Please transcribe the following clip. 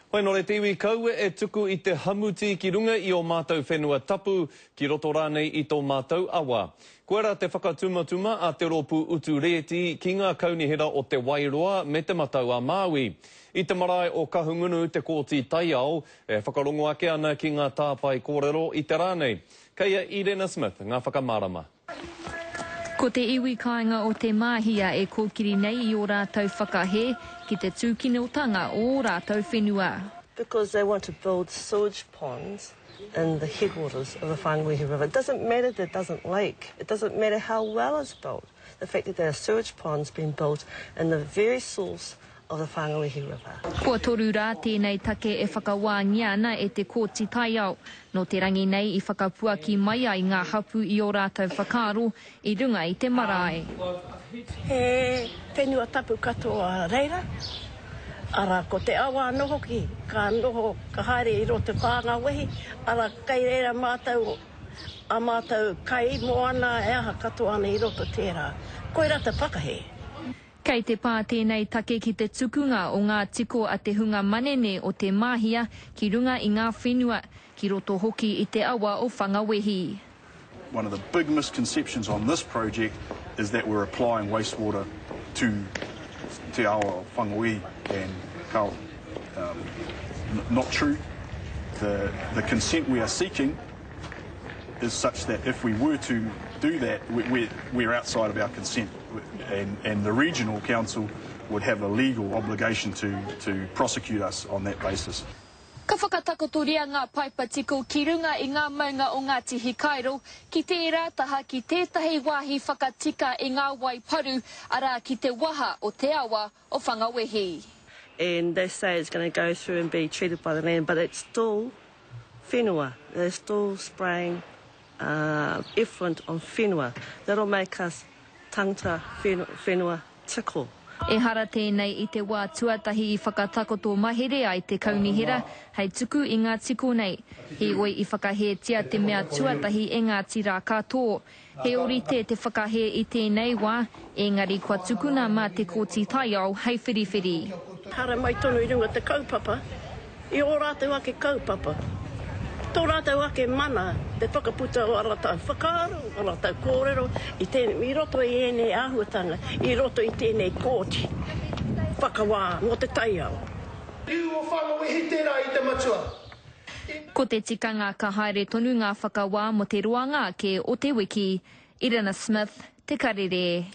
Hoi nō te iwi, kaua e tuku i te hamuti ki runga i ō mātou whenua tapu, ki roto rānei i tō mātou awa. Koirā te whakatumatuma a te rōpū utu rēti ki ngā kaunihera o Te Wairoa me Te Matau-a-Māui. I te marae o Kahungunu te Kōti Taiao e whakarongo ake ana ki ngā tāpae kōrero i te rā nei. Kei a Irena Smith ngā whakamārama. Ko te iwi kāinga o Te Māhia e kōkiri nei i ō rātou whakahē ki te tūkinotanga o ō rātou whenua. Because they want to build sewage ponds in the headwaters of the Whangawehi River. It doesn't matter that it doesn't leak. It doesn't matter how well it's built. The fact that there are sewage ponds being built in the very source of the Whangawehi River. Kua toru rā tēnei take e whakawāngia ana e te Kōti Taiao. Nō te rangi nei i whakapuaki mai ai ngā hapū i ō rātou whakaaro i runga i te marae. He whenua tapu katoa reira, ara ko te awa anō hoki ka noho ka haere i roto Whangawehi, ara kei reira mātou a mātou kai moana e aha katoa ana i roto tērā. Koirā te whakahē. Kei te pā tēnei take ki te tukunga o ngā tiko a te hunga manene o Te Māhia ki runga i ngā whenua, ki roto hoki i te awa o Whangawehi. One of the big misconceptions on this project is that we're applying wastewater to Te Awa o Whangawehi and kao, um, not true. The, the consent we are seeking is such that if we were to do that, we, we're, we're outside of our consent and, and the regional council would have a legal obligation to, to prosecute us on that basis. Ka whakatakotoria ngā paipa tiko ki runga i ngā maunga o Ngāti Hikairo, ki tērā taha ki tētahi wāhi whakatika i ngā wai paru, arā ki te waha o te awa o Whangawehi. And they say it's going to go through and be treated by the land, but it's still whenua. They're still spraying uh, effluent on whenua. That'll make us tangata whenua tiko. Ehara tēnei i te wā tuatahi i whakatakoto mahere ai te kaunihera hei tuku i ngā tiko nei. Heoi i whakahētia te mea tuatahi e Ngāti Rākatō. He ōrite te whakahē i tēnei wā, ēngari kua tukuna mā te Kōti Taiao hei whiriwhiri. Haramai tonu i runga te kaupapa, i ō rātou ake kaupapa, tō rātou ake mana, te whakaputa o ā rātou whakaaro, ā rātou kōrero i te, i roto i ēnei āhuatanga, i roto i tēnei kōti whakawā mō te taiao. Riu o Whangawehi tērā i te matua. Ko te tikanga ka haere tonu ngā whakawā mō te roanga ake o te wiki. Irina Smith, Te Karere.